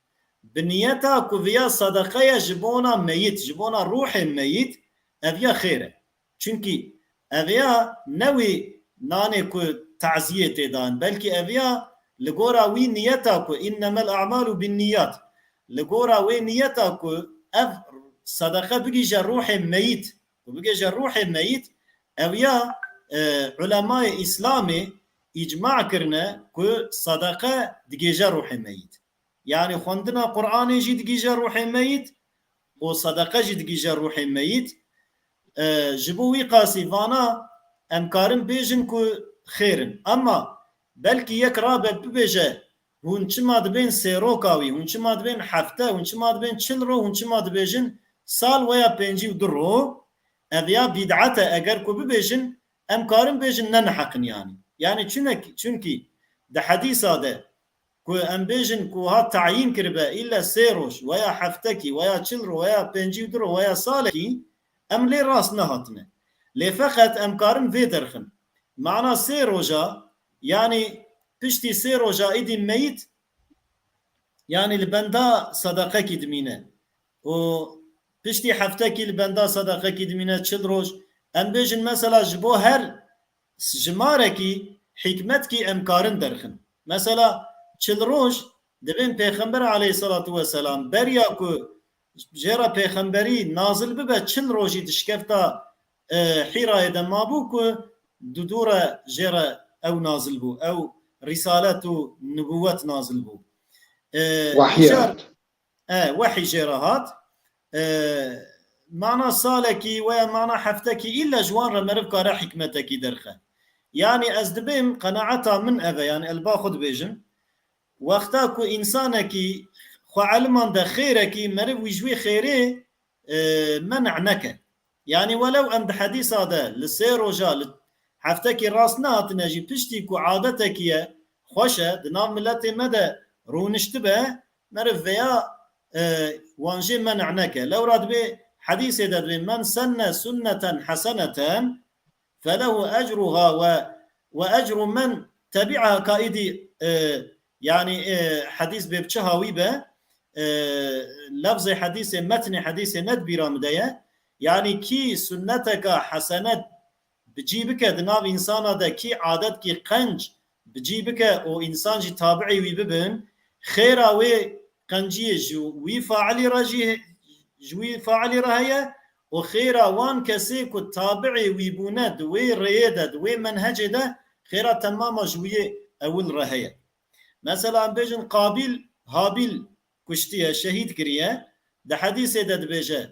bi niyeta ku viya sedeqe ye ji bona meyit, ji bona ruhê meyit, ev ya xêr e. Çunkî ev ya ne wî nanê ku taziyê tê dan, belkî ev ya li gora wî niyeta ku "Innemel a'malu bin niyat", li gora wê niyeta ku ev sedeqe bigihîje ruhê meyit, ku bigihîje ruhê meyit, ev ya, e, ulemayê Îslamê îcma kirine ku sedeqe digihîje ruhê meyit. Yanî xwendina Qur'anê jî digihîje ruhê meyit û sedeqe jî digihîje ruhê meyit. E, ji bo wî qasî vana em karin bêjin ku xêr in. Emma belkî yek rabe bibêje, hûn çima dibên sêroka wî, hûn çima dibên hefte, hûn çima dibên çil ro, hûn çima dibêjin sal weya pêncî û du ro? Ev ya bîd'et e, eger ku bibêjin, em karin bêjin ne neheq in yanî. Yanî çunek-, çunkî di hedîsa de ku em bêjin ku hat tayîn kiribe, îlle sê roj, weya heftekî, weya çil roj, weya pêncî û du roj, weya salekî, em lê rast nehatine. Lê feqet em karin vê derxin. Mana sê roja, yanî piştî sê roja îdî meyit, yanî li benda sedeqekî dimîne. Û piştî heftekî li benda sedeqekî dimîne, çil roj. Em bêjin mesela ji bo her jimarekî hikmetkî em karin derxin. Mesela çil roj dibên Pêxember aleyhisselatu vesselam beriya ku jê re pêxemberî nazil bibe, çil rojî di şikefta, e, Hîrayê de mabû ku di dû re jê re ew nazil bû, ew rîsalet û nibûwet nazil bû. E, Wahî îcar hat. E, wehî jê re hat. E, mana salekî weya mana heftekî îlle ji wan re meriv kare hikmetekî derxe. Yanî ez dibêm, qenaeta min ev e, yanî elba xwe dibêjim. Wexta ku însanekî xwe eliman de xêrekî, meriv wî ji wî xêrê, e, men'a neke. Yanî welew em di hedîsa de li sê roja, li heftekî rast nehatine jî, piştî ku adetekî ye, xweş e, di nav miletê me de rûniştibe, meriv vêya, e, wan jê men'a neke. Lewra dibê hedîsê de dibê, "Men senne sunneten heseneten felehu ecruha ve, ve ecru men tebi'aha", ka îdî, e, yanî, e, hedîs bê bi çi hawî be, e, lefzê hedîsê, metnê hedîsê ne di bîra min de ye. Yanî kî sunneteka hesene bi cî bike di nav însana de, kî adetkî qenc bi cî bike û însan jî tabi'ê wî bibin, xêra wê qenciyê ji wî failî re jî, ji wî failî re heye û xêra wan kesê ku tabi'ê wî bûne di wê rêyê de, di wê menhecê de, xêra temama ji wî yê ewil re heye. Mesela em bêjin Qabîl Habîl kuştiye, şehîd kiriye, di hedîsê de dibêje,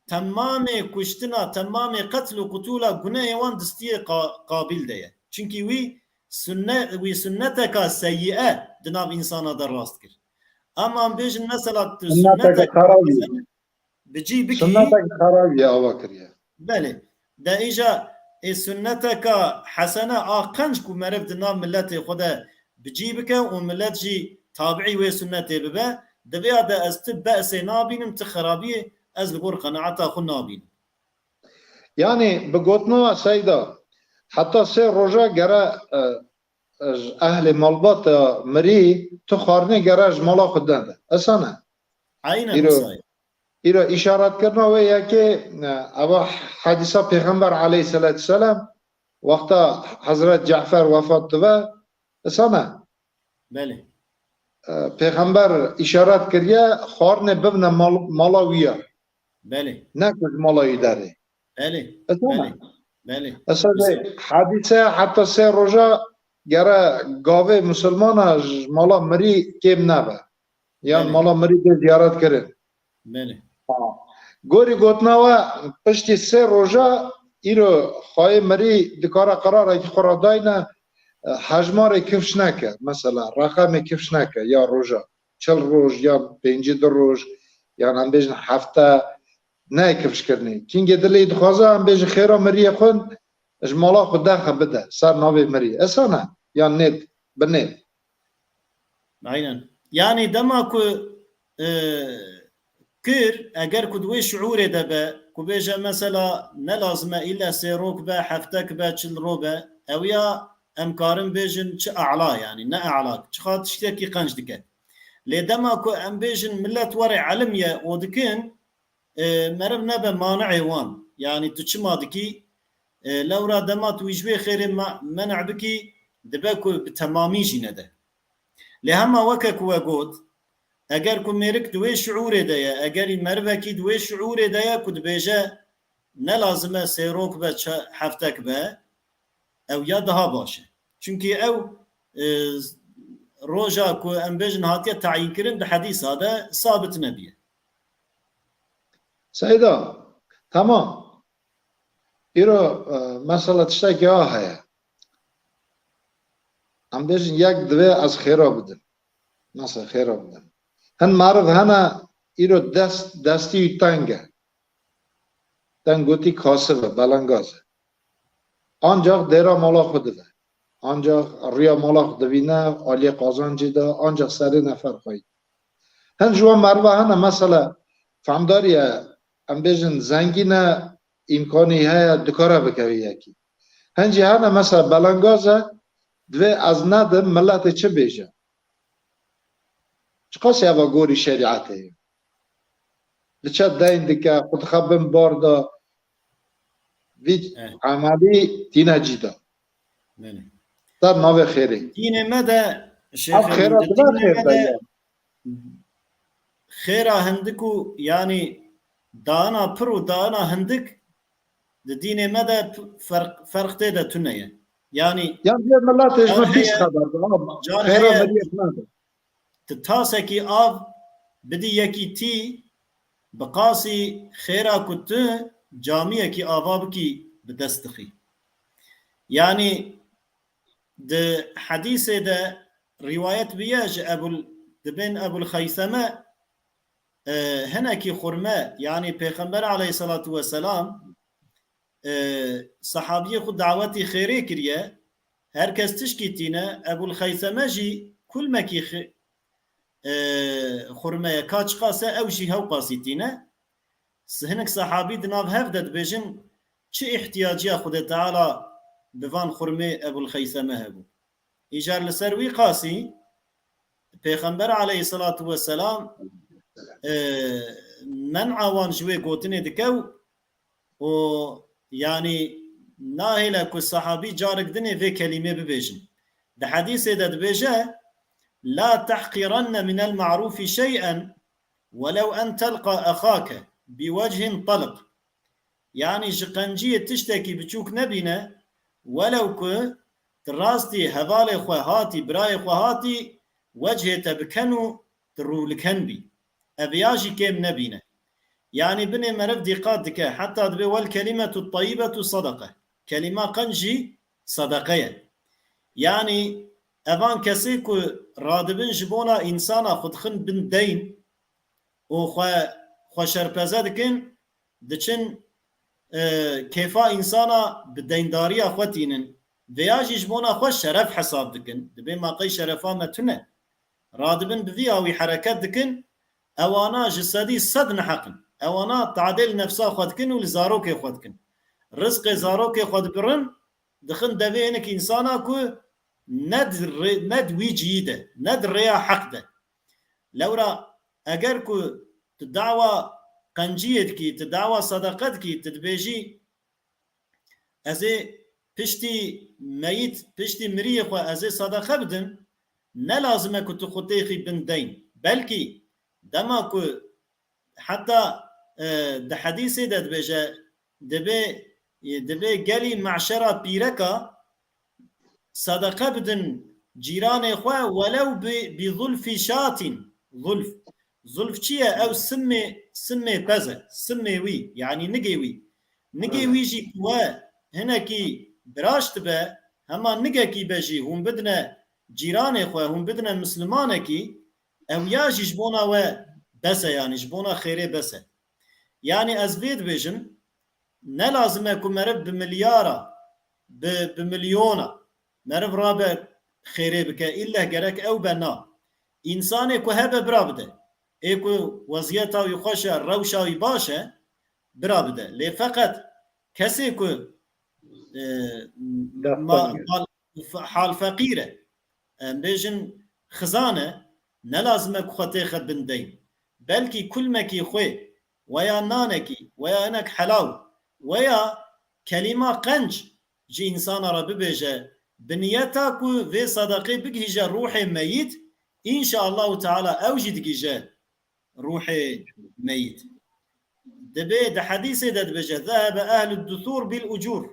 temamê kuştina, temamê qetl û qutûla gunehê wan distiyê Qa-, Qabîl de ye. Çunkî wî sunne-, wî sunneteka seyyi'e di nav însana de rast kir. Ama em bêjin mesela tu Sunneteke sunneteke xerabî. Bi cî bikî. Sunneteke xerabî ava kiriye. Belê. De îja ê sunneteka hesene a qenc ku meriv di nav miletê xwe de bi cî bike û milet jî tabi'î wê sunnetê bibe, di vêya de ez ti be'sê nabînim, ti xerabiyê ez li gor qenaeta xwe nabînim. Yanî bi gotina we Seyda, heta sê roja gere, e, e, ji ehlê malbata mirî tu xwarinê gere ji mala xwe nede. Esa ne? Aynen Îro, Musayê. Îro îşaretkirina wê yekê, e, eva hedîsa Pêxember aleyhisselatu selam, wexta Hezret Cafer wefat dibe, isana. Belê. E, Pêxember îşaret kiriye, xwarinê bibne mal-, mala wî ya. Belê. Ne ku ji mala wî derê. Belê. Esana. Belê. Belê. Esa vê hadîse heta sê roja gere gavê musulmana ji mala mirî kêm nebe. Yan Belê. mala mirî bê ziyaret kirin. Belê. Ha. Gorî gotina we piştî sê roja îro xwayê mirî dikare qerarekî xwe re dayne, e, hejmarê kifş neke. Mesela reqemê kifş neke ya roja. Çil roj yan pêncî du roj yan em bêjin hefte ne kifşkirinê. Kingê dilê dixwaze em bêjin xêra miriyê xwe ji mala xwe derxe bide ser navê mirî. Esana yan nêt, binê. Aynen. Yani dema ku, e, kir, eger ku di wê şiûrê de be, ku bêje mesela ne lazim e îlle sê rok be, heftek be, çil ro be, ew ya em karin bêjin çi a'la yani, ne a'la, çiqa tiştekî qenc dike. Lê dema ku em bêjin millet were elim ye û dikin, e, meriv nebe mani'ê wan. Yani tu çima dikî, e, lewra dema tu wî ji wê xêrê ma-, men'a bikî, dibe ku bi temamî jî nede. Lê hema weke ku we got, eger ku mêrik di wê şiûrê de ye, egerî merivekî di wê şiûrê de ye ku dibêje ne lazim e sêrok be, çe-, heftek be, ew ya daha baş e. Çunkî ew, e, roja ku em bêjin hatiye tayînkirin di hedîsa de sabit nebiye. Seyda, tamam. Îro, e, mesela tiştekî a heye. Em bêjin yek divê ez xêra bidim. Mesela xêra bidim. Hin meriv hene îro dest, destî wî teng e. Teng gotî kasib e, belengaz e. Ancax dêra mala xwe dive. Ancax riya mala xwe divîne, aliyê qazancê de, ancax serê nefer xweyî. Hin ji wan meriva hene, mesela, fehmdarî ye, em bêjin zengîn e, îmkanî heye, dikare bike wê yekî. Hin jî hene, mesela, belengaz e, divê ez nedim, miletê çi bêje? Çiqasî eva gorî şerîetê ye? Diçe deyn dike, xwe dixe bin bar de, vî Eh. emelî tîne cî de. Belê. Ser navê xêrê. Dînê me de, Ev Şêxê, xêra di dibe dînê xêr me de de ye. Xêra hindik û, yanî, dana pir û dana hindik di dînê me de p-, ferq, ferq tê de tune ye. Yanî, Yan vê miletê ji car me pîs heye, xeber be, ama car xêra heye, meriyê tune de. Tu tasekî av bidî yekî tî, bi qasî xêra ku tu camiyekî ava bikî bi dest dixî. Yanî di hedîsê de rîwayet bûye ji Ebul, dibên Ebul Xeyseme, e, hinekî xurme, yanî Pêxember aleyhisselatu vesselam, e, sehabiyê xwe dawetî xêrê kiriye, her kes tişkî tîne, Ebul Xeyseme jî kulmekî xi-, e, xurme ye, ka çiqas e ew jî hewqasî tîne. S-, hinek sehabî di nav hev de dibêjin, çi îhtiyaciya Xwedê Teala bi van xurmê Ebul Xeyseme hebû? Îcar li ser wî qasî Pêxember aleyhisselatu vesselam, e, men'a wan ji wê gotinê dike û, û yanî nahêle ku sehabî carek dinê vê kelîmê bibêjin. Di hedîsê de dibêje, "La tehqirenne minel ma'rûfî şey'en welev en telqa exake bi wechin taliq." Yanî ji qenciyê tiştekî biçûk nebîne, welew ku tu rastî hevalê xwe hatî, birayê xwe hatî, wecihê te biken û tu rûliken bî. Ev ya jî kêm nebîne. Yanî binê meriv dîqat dike, heta dibê wel kelimetu tayibetu sadaqe. Kelîma qenc jî sedeqe ye. Yanî evan kesê ku radibin ji bona însana xwe dixin bin deyn û xwe, xwe şerpeze dikin, diçin, e, kêfa însana bi deyndariya xwe tînin. Vêya jî ji bona xwe şeref hesab dikin. Dibê ma qey şerefa me tune. Radibin bi vî awî hereket dikin, ewana ji sedî sed neheq in. Ewana tadê li nefsa xwe dikin û li zarokê xwe dikin. Rizqê zarokê xwe dibirin, dixin devê hinek însana ku ne di rê-, ne di wî cihî de, ne di rêya heq de. Lewra eger ku tu dawa qenciyê dikî, tu dawa sedeqe dikî, tu dibêjî, ez ê piştî meyît, piştî miriyê xwe ez ê sedeqe bidim, ne lazim e ku tu xwe têxî bin deyn. Belkî dema ku heta, e, di hedîsê de dibêje, dibê, e, dibê gelî meşera pîreka sedeqe bidin cîranê xwe, welew bi, bi zulfî şatîn. Zulf. Zulf çi ye? Ew simê, simê pez e. Simê wî, yanî nigê wî. Nigê wî jî ku we hinekî biraş dibe, hema nigekî be jî hûn bidine cîranê xwe, hûn bidine mislimanekî, ew ya jî ji bona we bes e, yanî ji bona xêrê bes e. Yanî ez vê dibêjim, ne lazim e ku meriv bi milyara, bi, bi milyona meriv rabe xêrê bike, îlleh gerek ew be na. Însanê ku hebe bira bide. Ê ku weziyeta wî xweş e, rewşa wî baş e, bira bide. Lê feqet kesê ku, e, ma-, mal, f-, hal feqîr e. Em bêjin xizan e, ne lazim e ku xwe têxe bin deyn. Belkî kulmekî xwê, weya nanekî, weya hinek helaw, weya kelîma qenc ji însana re bibêje, bi niyeta ku vê sedeqê bigihîje ruhê meyît, înşaallahu teala ew jî digihîje ruhê meyît. Dibê di hedîsê de dibêje, "Zehebe ehlud dusûr bil ucûr."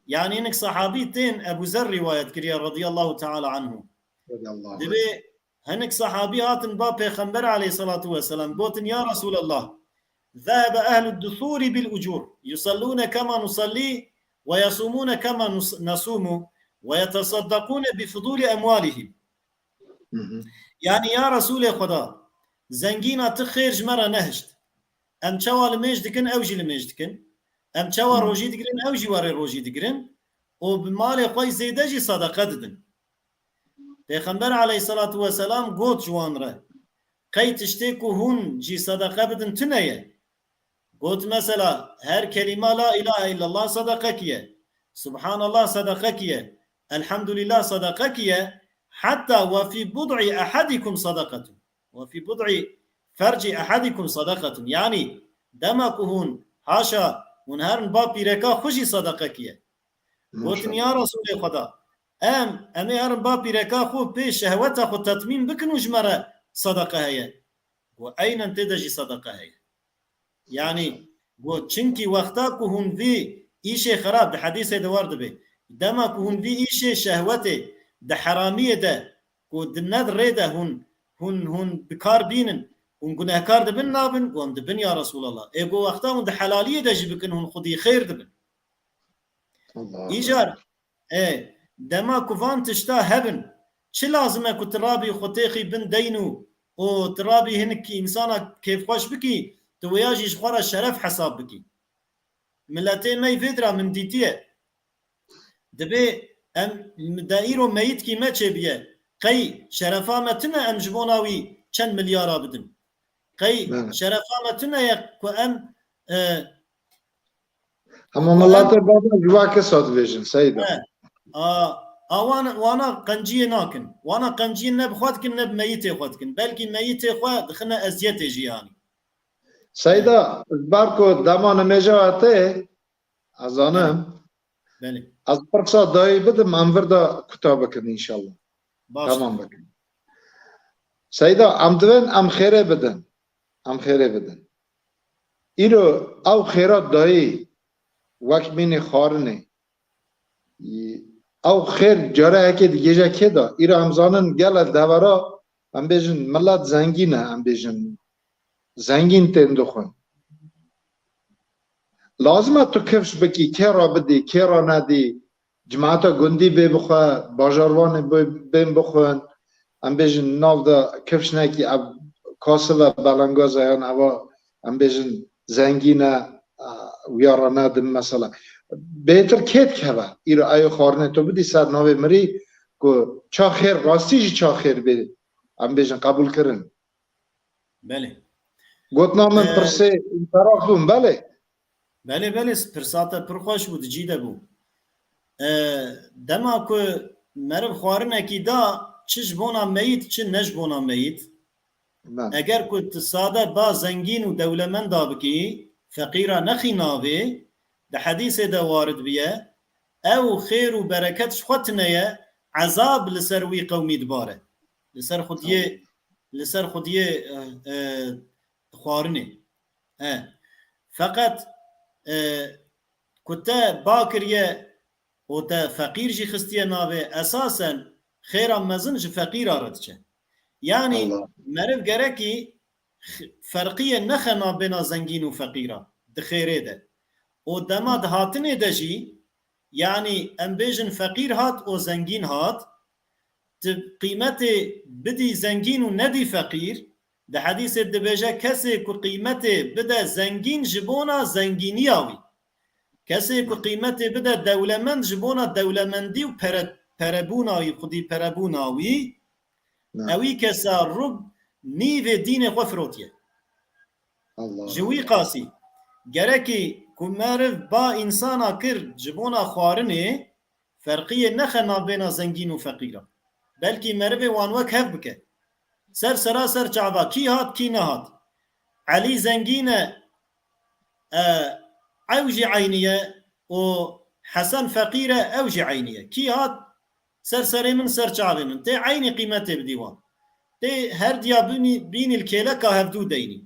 Yanî hinek sahabî tên Ebu Zer rîwayet kiriye radiyallahu teala anhu. Radiyallahu anh. Dibê hinek sahabî hatin ba Pêxember aleyhissalatu vesselam, gotin, "Ya Resulallah, zehebe ehlud dusûri bil ucûr. Yusallûne kema nusallî ve yasûmûne kema nus-, nasûmû ve yetesaddakûne bi fudûli emwalihim." Hı hı. Yanî ya Resûlê Xweda, zengîna tu xêr ji me re nehişt. Em çawa limêj dikin, ew jî limêj dikin. Em çawa Hı. rojî digirin, ew jî werê rojî digirin. Û bi malê xwe zêde jî sedeqe didin. Pêxember aleyhissalatu vesselam got ji wan re, qey tiştê ku hûn jî sedeqe bidin tune ye? Got mesela, her kelîma la ilahe illallah sedeqekî ye. Subhanallah sedeqekî ye. Elhamdulillah sedeqekî ye. Hetta ve fî bud'i ehadikum sadaqatun. Ve fî bud'i ferci ehadikum sadaqatun. Yanî dema ku hûn, haşa, hûn herin ba pîreka xwe jî sedeqekî ye. Gotin, Maşallah. Ya Resûlê Xweda, em, em ê herin ba pîreka xwe pê şehweta xwe tetmîn bikin û ji me re sedeqe heye. Got, eynen tê de jî sedeqe heye. Yanî, got, çimkî wexta ku hûn vî îşê xerab, di hedîsê de war dibe, dema ku hûn vî îşê şehwetê di heramiyê de, ku di ned rê de hûn, hûn, hûn bi kar bînin, hûn gunehkar dibin nabin, got, em dibin ya Resûlallah. Ê got, wexta hûn di helaliyê de jî bikin, hûn xwedî xêr dibin. Allah Îcar, Allah. E, dema ku van tişta hebin, çi lazim e ku tu rabî xwe têxî bin deyn û, û tu rabî hinek însana kêfxweş bikî, tu wêya jî ji xwe re şeref hesab bikî? Miletê me yê vê dira min dîtiye. Dibê em de îro meyîtkî me çêbiye. Qey şerefa me tune em ji bona wî çend milyara bidin? Qey Evet. şerefa me tune ye ku em, e, Hema Em miletê bava ji we kesa dibêjin, Seyda. He. A, a wan, wana qenciyê nakin. Wana qenciyê ne bi xwe dikin, ne bi meyitê xwe dikin. Belkî meyitê xwe dixine eziyetê jî yanî. Seyda, ji ber ku dema nimêja te, ez zanim, Belê. ez pirsa dayî bidim, em vir de kuta bikin înşallah. Baş. Tamam bikin. Seyda, em divên em xêrê bidin. Em xêrê bidin. Îro ew xêra dayî wek mînê xwarinê. Ew xêr careyekê digihêje kê de? Îro em zanin gele devera, em bêjin milet zengîn e, em bêjin zengîn tên dixwin. Lazim e tu kifş bikî, kê re bidî, kê re nedî, cemaeta gundî bê bixwe, bajarvanê bê-, bên bixwin. Em bêjin nav de kifş nekî, ev kasive belengaza yan eva, em bêjin zengîn e, e, wiya re nedin mesela. Bêtir kê dikeve? Îro ew xwarinê tu bidî ser navê mirî ku ça xêr, rastî jî ça xêr bê, em bêjin qebûlkirin. Belê. Gotina min Ee, pirsê înterax bûn, belê. Belê, belê, pirsa te pir xweş bû, di cî de bû. Ee, dema ku meriv xwarinekî da, çi ji bona meyît, çi ne ji bona meyît, Eger ku tu sade ba zengîn û dewlemenda bikî, feqîra nexî navê, di hedîsê de warid biye, ew xêr û bereket ji xwe tine ye, ezab li ser wî qewmî dibare. Li ser xwediyê, li ser xwediyê, e, e, xwarinê. E, feqet, e, ku te ba kiriye û te feqîr jî xistiye navê, esasen xêra mezin ji feqîra re diçe. Yanî Allah. Meriv gerekî x-, ferqiyê nexe nabêna zengîn û feqîra di xêrê de. Û dema di hatinê de jî, yanî em bêjin feqîr hat û zengîn hat, tu qîmetê bidî zengîn û nedî feqîr, di hedîsê dibêje, kesê ku qîmetê bide zengîn ji bona zengîniya wî. Kesê ku qîmetê bide dewlemend ji bona dewlemendî û pere-, perebûna wî, xwedî perebûna wî, Ne. ewî kesa rub nîvê dînê xwe firotiye. Allah Ji wî Allah. qasî, gerekî ku meriv ba însana kir ji bona xwarinê, ferqiyê nexe navbêna zengîn û feqîra. Belkî merivê wan wek hev bike. Ser sera ser çava, kî hat, kî nehat. Elî zengîn e, e, ew jî eynî ye û Hesen feqîr e, ew jî eynî ye. Kî hat, ser serê min, ser çavê min. Tê eynî qîmetê bidî wan. Tê her diya bînî, bînî li kêleka hevdû deynî.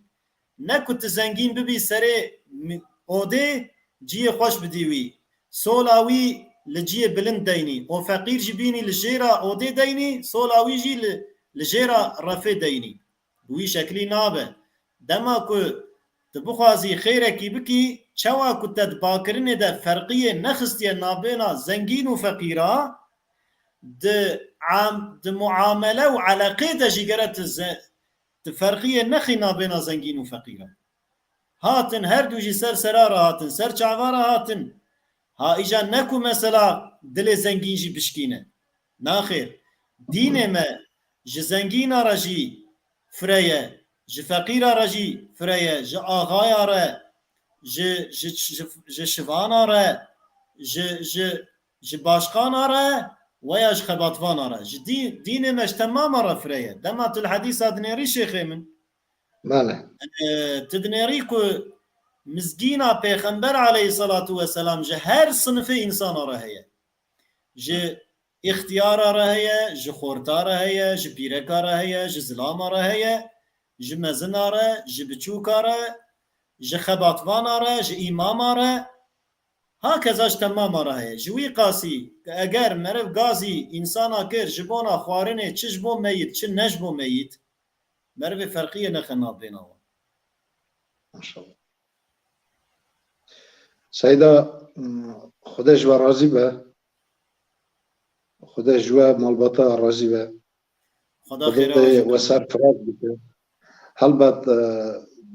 Ne ku tu zengîn bibî serê mi-, odê ciyê xweş bidî wî. Sola wî li ciyê bilind deynî. O feqîr jî bînî li jêra odê deynî, sola wî jî li, li jêra refê deynî. Bi wî şeklî nabe. Dema ku tu bixwazî xêrekî bikî, çawa ku te di bakirinê de ferqiyê nexistiye nabêna zengîn û feqîra, di am-, di muamele û eleqê de jî gere tu ze-, tu ferqiyê nexî nabêna zengîn û feqîran. Hatin, her du jî ser sera re hatin, ser çava re hatin. Ha, îja ne ku mesela dilê zengîn jî bişkîne. Naxêr. Dînê me ji zengîna re jî fireye, ji feqîra re jî fireye, ji axaya re, ji, ji, ji, ji şivana re, ji, ji, ji başqana re, weya ji xebatvana re. Ji dî-, dînê me ji temama re fireye. Dema tu li hedîsa dinêrî şêxê min, Bele. e, tu dinêrî ku mizgîna Pêxember aleyhissalatu vesselam ji her sinifê însana re heye. Ji îxtiyara re heye, ji xorta re heye, ji pîreka re heye, ji zilama re heye, ji mezina re, ji biçûka re, ji xebatvana re, ji îmama re, hakeza ji temama re heye. Ji wî qasî, eger meriv gazî însana kir ji bona xwarinê, çi ji bo meyit, çi ne ji bo meyit, merivê ferqiyê nexe navbêna wan. Maşallah. Seyda, Xwedê ji we razî be. Xwedê ji we malbata razî be. Xweda Xwedê xêra we ji we serfiraz bike. Helbet, e,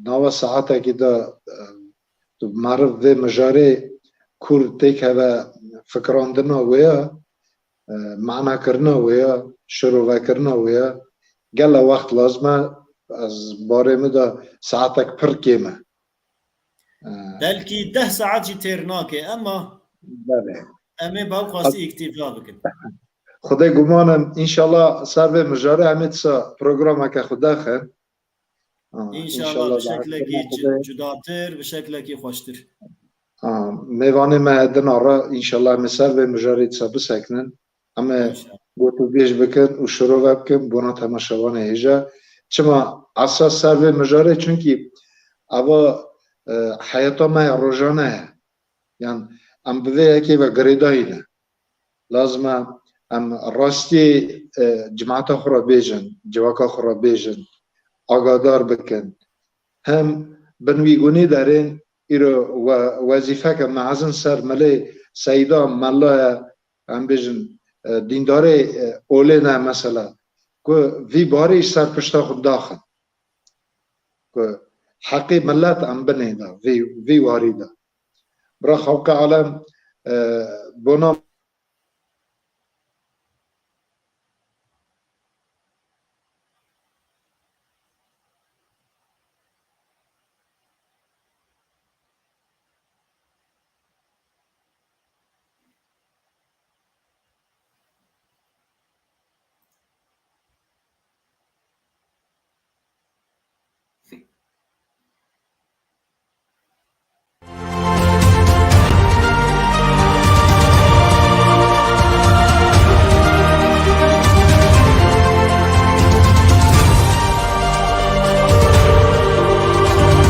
nava saetekî de, e, tu meriv vê mijarê kûr têkeve fikirandina wê ya, e, manakirina wê ya, şirovekirina wê ya, gele wext lazim e, ez barê min de saetek pir kêm e. E, Belkî deh saet jî têr nake, ema Belê. em ê bawqasî îktîfa bikin. Xwedê guman im, înşallah ser vê mijarê em ê disa programeke xwe daxin. Ha, Înşallah înşallah bi şeklekî daxin cu-, Xwedê. cudatir, bi şeklekî xweştir. Ha, mêvanê me din re, înşallah em ê ser vê mijarê disa bisekinin. Em ê Înşallah. gotûbêj bikin û şirove bikin bona temaşevanê hêja. Çima esas ser vê mijarê? Çunkî eva, e, heyata me ya rojane ye. Yan em bi vê yekê ve girêdayî ne. Lazim e em rastiyê, e, cemaeta xwe re bêjin, civaka xwe re bêjin, agadar bikin. Hem bin wî gunî derên îro we-, wezîfeke mezin ser milê seyda, mela ye, em bêjin, e, dîndarê, e, olê ne mesela, ku vî barî ji ser pişta xwe daxin. Ku heqê milet em binê de, vî, vî warî de. Bira xelqê alem, e, bona